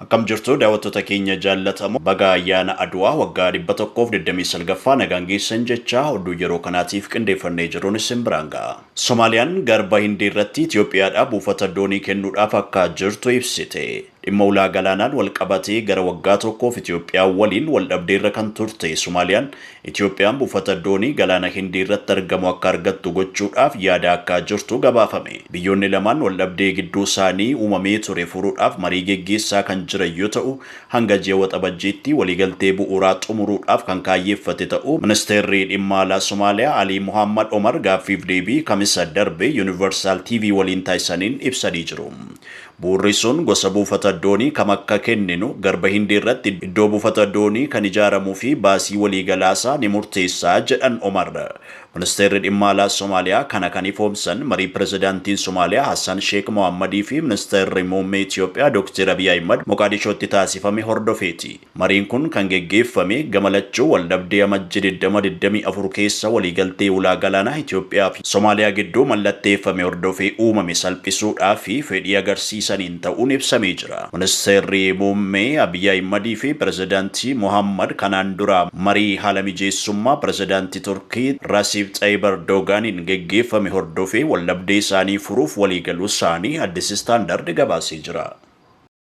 Akkam jirtu daawwattoota keenya jaallatamoo, baga ayyaana Adwaa waggaa 129ffaa nagaan geessan jechaa, oduu yeroo kanaatiif qindeeffannee jiruun isin biraan ga'a. Somaaliyaan garba Hindii irratti Itoophiyaadhaa buufata doonii kennuudhaaf akka jirtu ibsite. Dhimma ulaa galaanaan wal qabatee gara waggaa tokkoof Itoophiyaa waliin wal dhabdeerra kan turte Somaaliyaan, Itoophiyaan buufata doonii galaana Hindii irratti argamu akka argattu gochuudhaaf yaada akka jirtu gabaafame. Biyyoonni lamaan wal dhabdee gidduu isaanii uumamee ture furuudhaaf marii geggeessaa kan jiran yoo ta'u, hanga ji'a Waxabajjiitti waliigaltee bu'uuraa xumuruudhaaf kan kaayyeeffate ta'uu Ministeerri Dhimma Alaa Somaaliyaa Alii Muhammad Omar gaaffiif deebii Kamisa darbe Universal TV waliin taasisaniin ibsanii jiru. Bu'uurri sun gosa buufata doonii kam akka kenninu, garba Hindii irratti iddoo buufata doonii kan ijaaramuu fi baasii waliigalaasaa ni murteessa jedhan Omar. Ministeerri Dhimma Alaa Somaaliyaa kana kan ifoomsan marii Pirezidaantiin Somaaliyaa Hassan Sheek Mohammadii fi Ministeerri Muummee Itoophiyaa Dooktar Abiy Ahimad Moqaadishootti taasifame hordofeeti. Mariin kun kan geggeeffame gama lachuu waldhabdee Amajji 2024 keessa waliigaltee ulaa galaanaa Itoophiyaa fi Somaaliyaa gidduu mallatteeffame hordofee uumame salphisuudhaaf fedhii agarsiisaniin ta'uun ibsamee jira. Ministeerri Muummee Abiy Ahimadii fi Pirezidaantii Mohaammad kanaan dura marii haala mijeessummaa Pirezidaantii Turkii Rasiib Xayib Erdoogaaniin geggeeffame hordofee waldhabdee isaanii furuuf waliigaluu isaanii Addis Standard gabaasee jira.